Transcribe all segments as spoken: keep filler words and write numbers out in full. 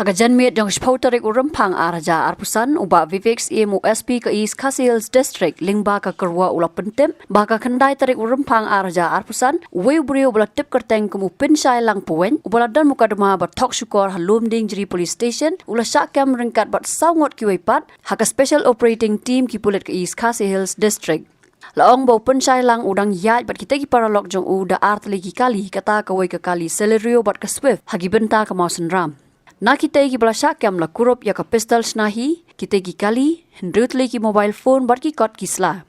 Ha ka janmiet jong ka shiphew tarik u Rymphang ar hajar arphew san, u Bah Vivek Syiem, u S P ka East Khasi Hills District, lyngba ka kyrwoh u la pyntip ba ha ka khyndai tarik u Rymphang ar hajar arphew san, uwei u briew uba la tip kyrteng kum u Pynshai Lang Paweng, uba la don mukotduma ba thok shukor ha Lumdiengjri Police Station, u la shah kem ryngkat bad saw ngut kiwei pat ha ka Special Operating Team ki pulit ka East Khasi Hills District. La ong ba u Pynshai Lang u dang ïaid bad kita ki paralok jong u da ar tylli ki kali, kata kawei ka kali Celerio bad ka Swift, ha ki bynta ka Mawsynram. Na kitei kiba la shah kem la kurup ïa ka pistol shna hi, kitei ki kali, hynriew tylli ki mobile phone bad ki kot ki sla.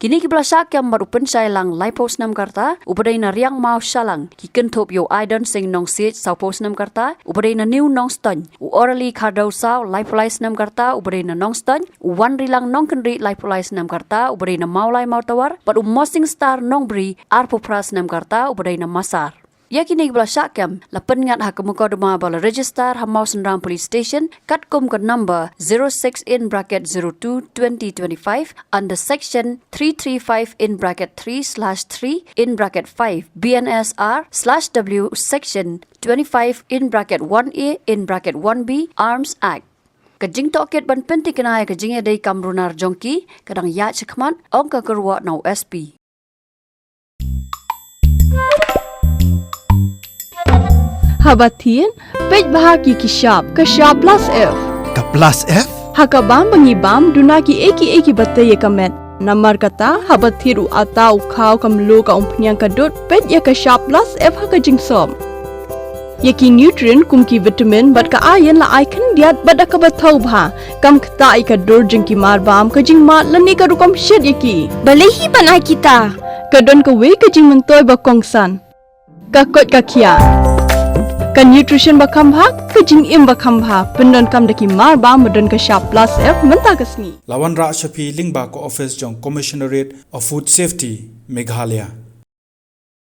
Kine kiba la shah kem bad u Pynshai Lang, laiphew snem ka rta, uba dei na Riangmaw Shalang, ki kynthup ïa u Aidon Singh Nongsiej, sawphew snem ka rta, uba dei na New Nongstoiñ, u Orali Khardew Saw, laiphew lai snem ka rta, uba dei na Nongstoiñ, u Wanrilang Nongkynrih, laiphew lai snem ka rta, uba dei na Mawlai Mawtawar, bad u Mosing Star Nongbri, arphew phra snem ka rta, uba dei na Masar. Ïa kine kiba la shah kem la pynngat ha ka mukotduma ba la register ha Mawsynram Police Station katkum ka number zero six in bracket zero two twenty twenty-five under section three three five in bracket three slash three in bracket five B N S R slash W section twenty-five in bracket one A in bracket one B Arms Act. Ka jingtohkit ban pynthikna ïa ka jingïadei kam runar jong ki ka dang ïaid shakhmat, ong ka kyrwoh na u S P. Haba thied, peit bha ïa ki shap, ka shap plus F. Ka plus F? Ha ka bam ba ngi bam, duna kiei kiei kiba tei ïa ka met. Namar kata, haba thied u atta, u khaw, ka mluh, ka umphniang, ka dud, peit ïa ka shap plus F ha ka jingsop. Ïa ki nutrient kum ki vitamin bad ka iron la ai khyndiat bad da kaba thaw bha. Kam ktah ïa ka dur jong ki marbam, ka jingmad lane ka rukom shet ïa ki. Balei hi ban ai kita? Ka don kawei ka jingmyntoi ba kongsan. Ka koit ka khiah. Ka nutrition ba kham bha, ka jingim ba kham bha. Pyndonkam da ki marbam ba don ka shap plus F mynta ka sngi. La wanrah sha phi lyngba ka office jong Commissionerate of Food Safety, Meghalaya.